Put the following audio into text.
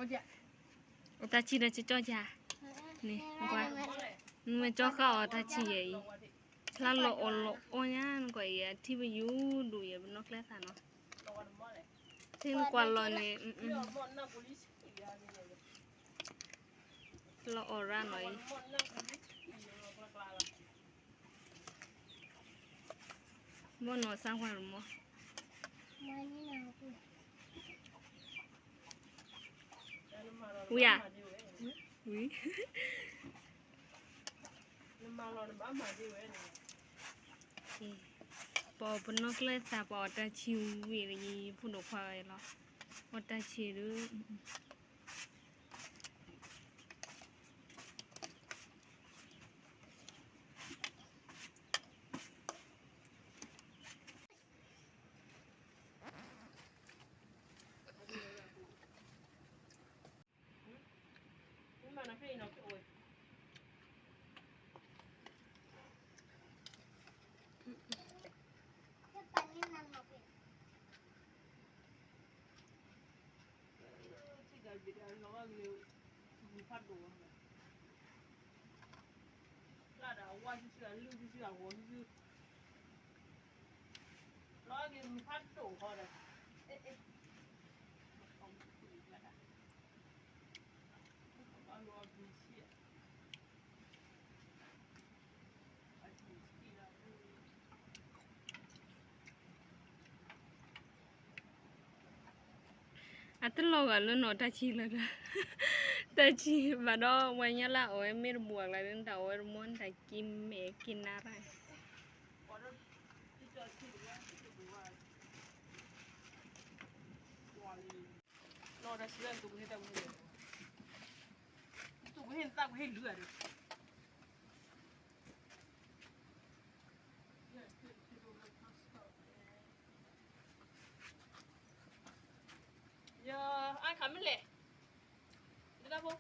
အတၢ်ဆံးဒီးကၠီကၠီယၤ, န့ၣ်, နမ့ၢ်ကၠီဃာ်အီၤတၢ်ဆံးယဲအံၤ, ဖျါလီၤအီၣ်လီၤအီၣ်ညါနကွၢ်အံၤ အထံပယူၤဒိၣ်ယဲ ပနီၣ်ကျဲသၣ်နီၤ, သ့ၣ်နကွၢ်လီၤန့ၣ်, လီၤအီၣ်ရၣ်နီၤအံၤ ဘီၣ်နီၢ်စၢ်ကွၢ်ရမီၤ, ဝံၤဧါ, ဝံၤ, ပှၤပနီၣ်ကျဲသၣ် ပှၤအီၣ်တၢ်ဆံးဝံၤလၢယဖိဒိၣ်ခွါဝဲလီၤ, အီၣ်တၢ်ဆံးဒီး အတလီၤဂာ်လၢနီၢ်တၢ်ဆံးလၢၤဒီး, တၢ်ဆံးဘၣ်ဒီးဝဲညါလၢအဝဲမ့ၢ်တဘၣ်အကျါဒီး နတၢ်အီၣ်ဝဲတမီၢ် နတၢ်က့ၤမဲာ်က့ၤနါရၣ် ယအါခါမ့ၢ်လဲၣ်, ဒၣ်ဖိ,